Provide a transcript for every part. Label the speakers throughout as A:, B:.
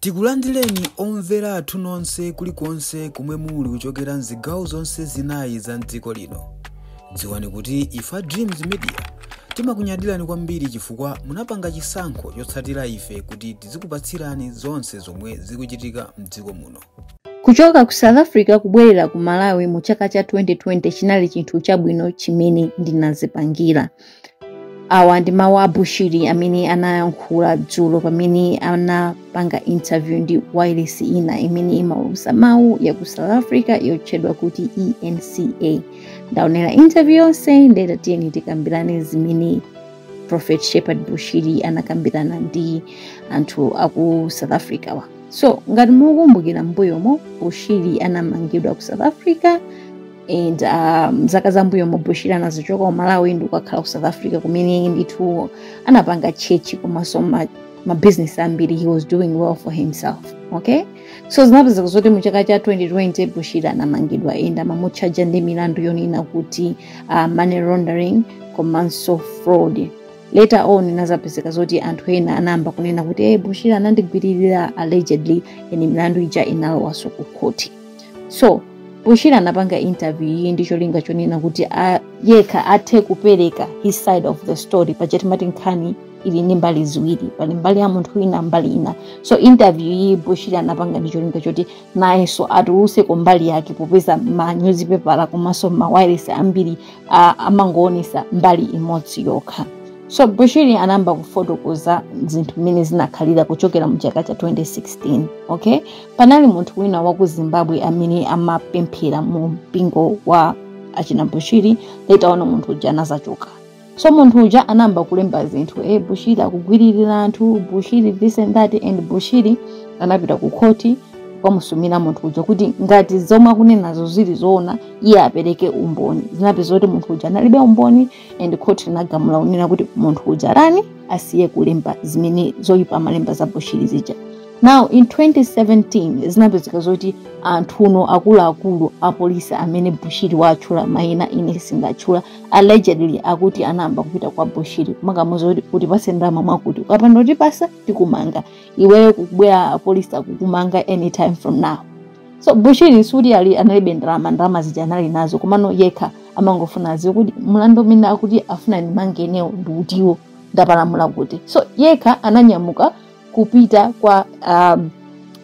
A: Tikulandireni omvera athu nonse kulikonse kumwe muli kuchokera mzigawo zonse zinayi za mdziko lino. Dziwani kuti ifa Dreams Media timakunyadirani kwambiri chifukwa munapanga chisankho chotsatira ife kuti tizikupatsirani zonse zomwe zikuchitika mdziko muno.
B: Kuchoka ku South Africa kubwerera ku Malawi mu chaka cha 2020 chinali chinthu chabwino chimene ndinazipangira. Awa ndi mawu a Bushiri amene anayankhula dzulo pamene anapanga interview ndi wireless ina imene imaulutsa mawu ya ku South Africa yotchedwa kuti ENCA. Ndaonera interview yonse, ndeta tiyeni tikambirane zimene Prophet Shepherd Bushiri anakambirana ndi anthu aku South Africa wa. So ngati mukukumbukira, mbuyomo Bushiri anamangidwa ku South Africa and zaka zambuyomo Bushiri anazichoka ku Malawi ndi kukakhala ku South Africa, kumene ndithu anapanga church komanso ma business ambiri. He was doing well for himself, okay? So zinapezeka zoti mu chaka cha 2020 Bushiri anamangidwa and amamutchaja ndi milandu yonena kuti money laundering komanso fraud. Later on inazapezeka zoti anthu ena anayamba kunena kuti, "Hey, Bushiri anandigwiririra," allegedly, and milandu ija inalowanso ku khoti. So Bushiri anapanga interview iyi ndi cholinga chonena kuti yekha athe kupereka his side of the story. Paja timati nkhani ili ndi mbali ziwiri, pali mbali ya munthu wina, mbali ina. So interview iyi Bushiri anapanga ndi cholinga choti nayenso atuluse mbali yake, popeza ma newspaper komanso ma wireless ambiri amangoonesa mbali imodzi yokha. So Bushiri anayamba kufotokoza zinthu mmene zinakhalira kuchokera mu chaka cha 2016, okay? Panali munthu wina wa ku Zimbabwe amene amapemphera mu mpingo wa achina Bushiri. Later on munthu uja anazachoka. So munthu uja anayamba kulemba zinthu, "Bushiri akugwiririra anthu, Bushiri this and that," and Bushiri anapita ku khoti kukamusumira munthu uja kuti ngati zomwe akunenazo zili zoona, iye apereke umboni. Zinapeza kuti munthu uja analibe umboni and khoti linagamula kunena kuti munthu uja rani asiye kulemba zimene zoyipa amalemba za Bushiri zija. Now in 2017 zinapezeka zoti anthuno akuluakulu apolisi amene Bushiri watchula mayina, ine sindatchula, allegedly akuti anayamba kupita kwa Bushiri kumakamuza kuti, "Utipase ndalama mwakuti, ukapanda utipasa tikumanga iweyo, kukubwera apolisi akukumanga anytime from now." So Bushiri suli ali analibe ndalama, ndalama zija anali nazo, komano yekha amangofuna aziwe kuti mlandu umene akuti afuna ndimange inewo ndi utiwo, ndapalamula kuti. So yekha ananyamuka kupita kwa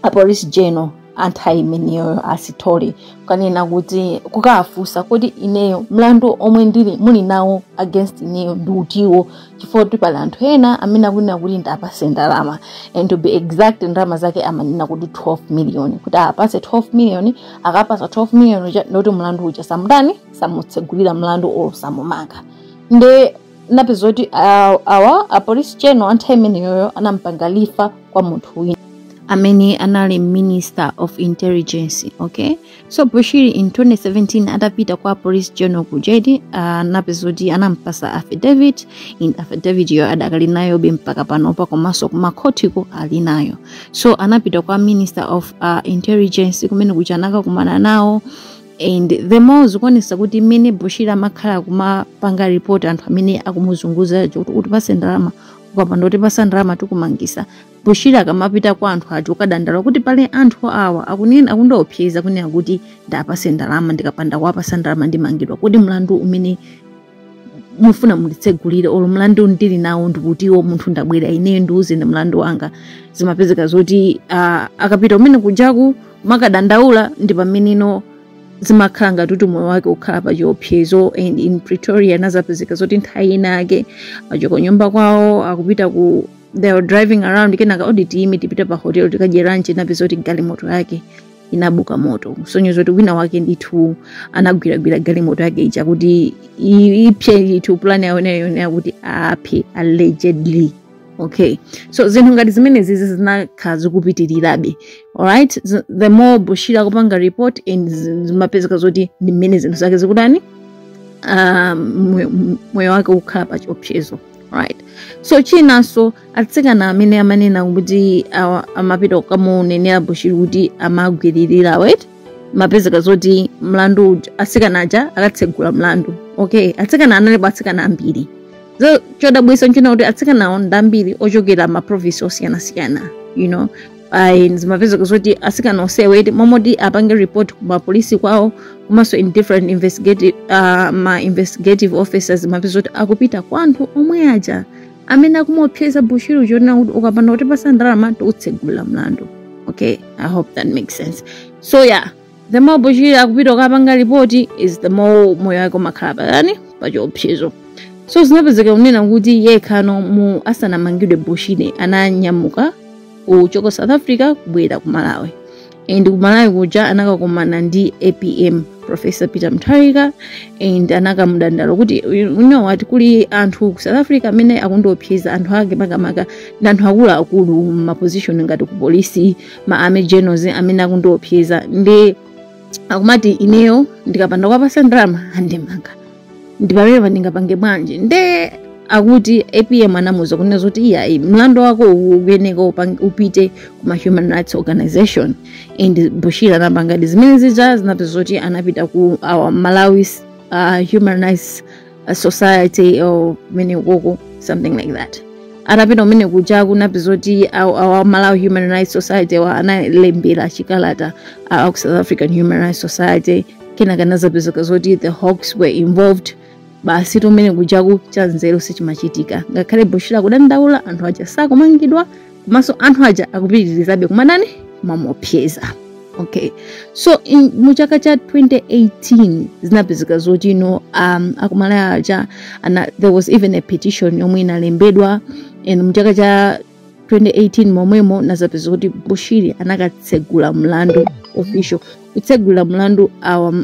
B: a police general anthawi imeneyo, Asithole, kukanena kuti, kukafunsa kuti, "Ineyo mlandu omwe ndili muli nawo against ineyo ndi utiwo?" Chifukwa kuti pali anthu ena amene akunena kuti ndapase ndalama, and to be exact ndalama zake amanena kuti 12 million, kuti apase 12 million. Akapasa 12 million uja, ndoti mlandu uja samutani, samutsegulira mlandu or samumanga. Nde napeza kuti awa a police general anthawi imeneyoyo anampanga refer kwa munthu wina amene anali Minister of Intelligence, okay? So Bushiri in 2017 atapita kwa police general kujedi, anapeza kuti anampasa affidavit. In affidavit yo adakali nayobe mpaka panopa, komanso kumakhotiko ali nayo. So anapita kwa Minister of Intelligence kumene kuja, anakakumana nawo, and the more zikuonesa kuti mmene Bushiri amakhala kumapanga report anthu amene akumuzunguza kuti, "Utipase ndalama, ukapanda utipasa ndalama tikumangisa," Bushiri akamapita kwa anthu aja ukadandaula kuti pali anthu awa akunena, akundiopseza kunena kuti ndapase ndalama, ndikapanda kuwapasa ndalama ndimangidwa, kuti mlandu umene mufuna munditsegulire olo mlandu ndili nawo ndikutiwo, munthu ndabwera ineyo ndiuzeni mlandu wanga. Zimapezeka zoti akapita umene kujaku makadandaula, ndi pameneno zimakhala ngati kuti moyo wake ukhala pa chiopsezo. And in Pretoria anazapezeka zoti nthawi ina yake achoka nyumba kwawo akupita ku, they were driving around, kenaka odi tiyime tipite pa hotel tikadye lunch, inapeza kuti galimoto yake inabuka moto, kusonyeza kuti wina wake ndithu anagwiragwira galimoto yake ija kuti ipse ndithu. Plan yawo inayo kuti aphe, allegedly, okay? So zinthu ngati zimene zizi zinakhala zikupitirirabe, alright? The more Bushiri akupanga report and zimapezeka zoti ndi mmene zinthu zake zikutani, moyo wake ukhala pa chiopsezo, right? So chinanso, atsikana amene amanena kuti amapita kukamunenera Bushiri kuti amagwiririra, wait, mapezeka zoti mlandu uja atsikana aja akatsegula mlandu, okay? Atsikana analipo, atsikana ambiri. So chodabwitsa nchina kuti atsikanawo ndi ambiri ochokera ma province osiyanasiyana. Ayi, zimapezeka zoti asikana onsewo eti momoti apange report kuma polisi kwawo komanso in different investigative ma investigative officers, zimapeza zoti akupita kwa anthu omwe aja amene akumuopseza Bushiri chonena kuti ukapanda kutipasa ndalama tikutsegulira mlandu. Okay, I hope that makes sense. So yeah, the more Bushiri akupita kukapanga ripoti is the more moyo wake umakhala patani pachiopsezo. So zinapezeka kunena kuti yekhano mu asanamangidwe Bushiri ananyamuka kuchoka South Africa kubwera ku Malawi, and ku Malawi kuja anakakumana ndi APM, Professor Peter Mutharika, and anakamudandaula kuti, you know what, kuli anthu ku South Africa amene akundiopseza, anthu ake makamaka ndi anthu akuluakulu ma position ngati ku polisi, ma army generals amene akundiopseza, ndi akumati ineyo ndikapanda kuwapasa ndalama andimanga, ndi pamenepa ndingapange bwanji? Nde akuti APM anamuwuza kunena zoti iya, mlandu wako ukuyeneka upite kuma human rights organization. And Bushiri anapanga zimene zija, zinapeza zoti anapita ku our Malawi Human Rights Society or kumene ukoko, something like that. Atapita kumene kuja kunapeza zoti our Malawi Human Rights Society wa analembera chikalata ku South African Human Rights Society. Kenaka anazapezeka zoti the Hawks were involved. Basi, tumene kujaku chanzeru sichimachitika. Ngakhale Bushiri akudandaula, anthu aja sakumangidwa, komanso anthu aja akupitirizabe kumadani kumamuopseza. Okay, so mu chaka cha 2018 zinapezeka zoti no, akumalawi aja there was even a petition yomwe inalembedwa, and mu chaka cha 2018 momwemo nazapeza kuti Bushiri anakatsegula mlandu official, kutsegula mlandu awa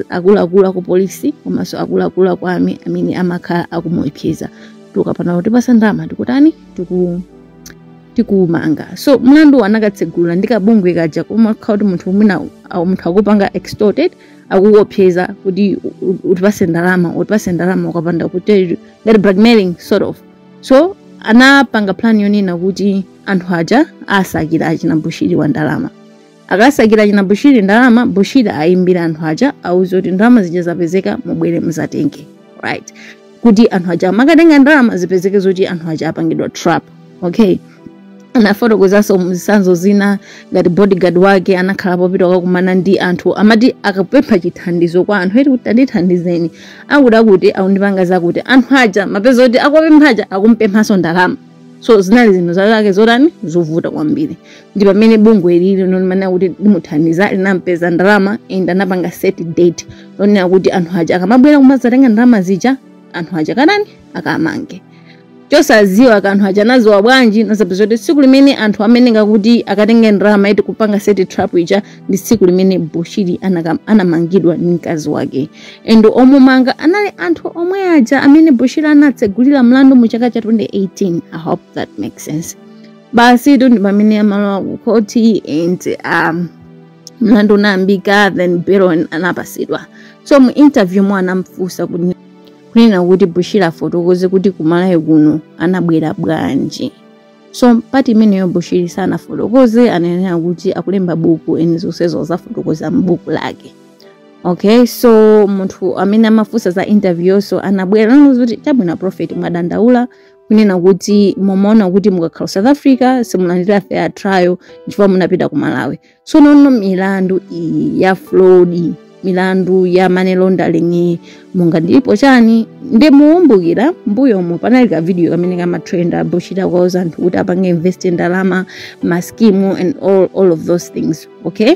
B: akuluakulu aku polisi komanso akuluakulu aku army amene amakhala akumuopseza, tukapanda kutipasa ndalama tikutani, tikumanga. So mlandu anakatsegula ndi kabungwe kaja kumakhala kuti munthu mwina munthu akupanga extorted, akukuopseza kuti utipase ndalama, utipase ndalama, ukapanda kuti, ngati blackmailing sort of. So anapanga plan yonena kuti anthu aja asakira achina Bushiri wa ndalama. Akasakira achina Bushiri ndalama, Bushiri ayimbira anthu aja, auze kuti ndalama zija zapezeka, mubwere muzatenge, right? Kuti anthu aja amakatenga ndalama zipezeke zoti anthu aja apangidwa trap. Okay, anafotokozanso mzitsanzo zina ngati bodyguard wake anakhala popita kukakumana ndi anthu, amati akapempha chithandizo kwa anthu eti kuti andithandizeni, akuti akuti akundipanga zakuti, anthu aja mapeza kuti akuwapempha aja akumpemphanso ndalama. So zinali zinthu zake zotani, zovuta kwambiri. Ndi pamene bungwe lili limanena kuti limuthandiza linampeza ndalama and anapanga set date lonena kuti anthu aja akamabwera kumazatenga ndalama zija, anthu aja kanani akamange. Chosaziwa kanthu aja naziwa bwanji, nazapeza kuti tsiku limene anthu amene ngakuti akatenge ndalama iti kupanga set trap ija ndi tsiku limene Bushiri anamangidwa ndi mkazi wake, and omumanga anali anthu omwe aja amene Bushiri anatsegulira mlandu mu chaka cha 2018. I hope that makes sense. Basi tu, ndi pamene amalowa ku khoti and mlandu unayambika, then bail anapasidwa. So mu interview mwa anamfunsa kuti kunena kuti Bushiri afotokoze kuti kumalawi kuno anabwera bwanji. So part imeneyo Bushiri sanafotokoze, ananena kuti akulemba buku eni zonsezo zafotokoza m'buku lake. Okay, so munthu amene amafunsa za interview so anabwera nazo kuti chabwino, prophet, mwadandaula kunena kuti mumaona kuti mukakhala South Africa simulandira fair trial chifukwa munapita ku Malawi. So nono milandu iyi ya fraud, milandu ya money laundering, munga ndilipo chani? Ndi muwumbukira mbuyomo panali ka video kamene kamatrenda, Bushiri kuwauza anthu kuti apange invest ndalama ma scheme and all of those things. Okay,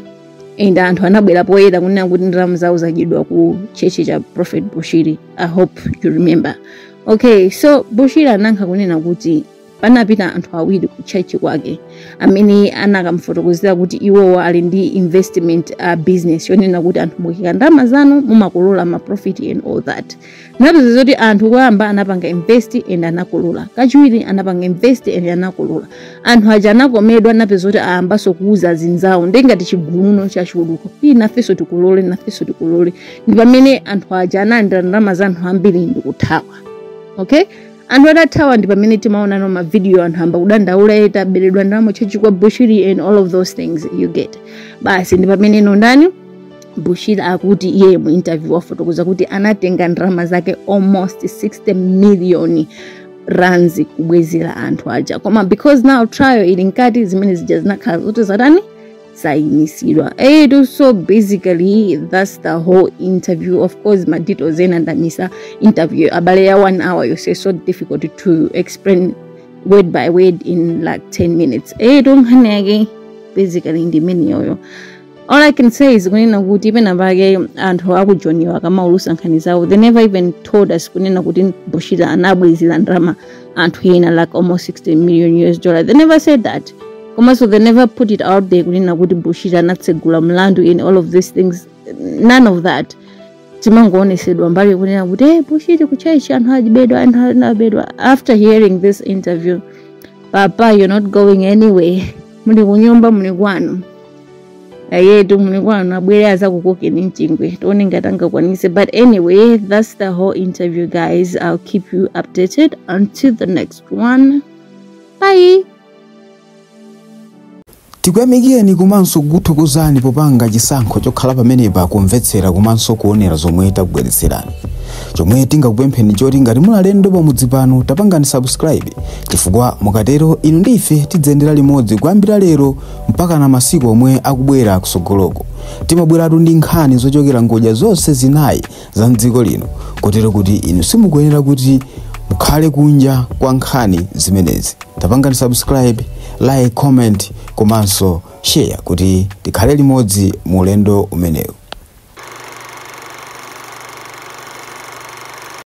B: and anthu anabwera poyera kunena kuti ndalama zawo zadyedwa ku church cha Prophet Bushiri. I hope you remember. Okay, so Bushiri anayankha kunena kuti panapita anthu awiri ku church kwake amene anakamufotokozera kuti iwowo ali ndi investment business yonena kuti anthu mukika ndalama zanu mumakolola ma profit and all that. Napeza zoti anthu koyamba anapanga invest and anakolola, kachiwiri anapanga invest and anakolola. Anthu aja anakomedwa, napeza kuti ayambanso kuuza zinzawo, ndengati chiguluno chachuluka, iyi nafenso tikolole, nafenso tikolole. Ndi pamene anthu aja analandira ndalama za anthu ambiri ndikuthawa. Okay, anthu atathawa ndi pamene timaona no mavidiyo, anthu amba kudandaula eta aberedwa ndalama church kwa Bushiri and all of those things you get. Basi, ndi pamene nondani Bushiri akuti iye mu interview wafotokoza kuti anatenga ndalama zake almost 60 million rands kubwezera anthu aja. Koma because now trial ili mkati, zimene zija zinakhala zoti zatani, zayimisidwa etu. So basically that's the whole interview. Of course ma details ena ndamisa. Interview, abale, ya one hour yonse, so difficult to explain word by word in like 10 minutes etu. Nkhani yake basically ndi imeneyoyo. All I can say is kunena kuti pena pake anthu akujoniwa akamaulusa nkhani zawo, they never even told us kunena kuti Bushiri anabwezera ndalama anthu ena like almost 60 million US dollar. They never said that. Komanso they never put it out there kunena kuti Bushiri anatsegula mlandu in all of these things. None of that. Timangoonesedwa mbali kunena kuti, "Hey, Bushiri kuchaichi anthu ajibedwa, anthu anabedwa." After hearing this interview, papa, you're not going anywhere. Muli kunyumba, muli kwanu ayetu, muli kwanu. Abwere azakukokeni mchingwe, tione ngati angakwanise. But anyway, that's the whole interview, guys. I'll keep you updated. Until the next one, bye.
A: Tikuyamikeni komanso kukuthokozani popanga chisankho chokhala pamenepa kumvetsera komanso kuonera zomwe takubweretserani. Chomwe tingakupempheni choti ngati muli alendo pamudzi pano, tapangani subscribe, chifukwa mukatero inu ndife tidzayendera limodzi kuyambira lero mpaka na masiku omwe akubwera kusogoloko. Timabweratu ndi nkhani zochokera ngodya zonse zinayi za mdziko lino, kotero kuti inu simukuyenera kuti mukhale kunja kwa nkhani zimenezi. Tapangani subscribe, like, comment komanso share kuti tikhale limodzi mu ulendo umenewu.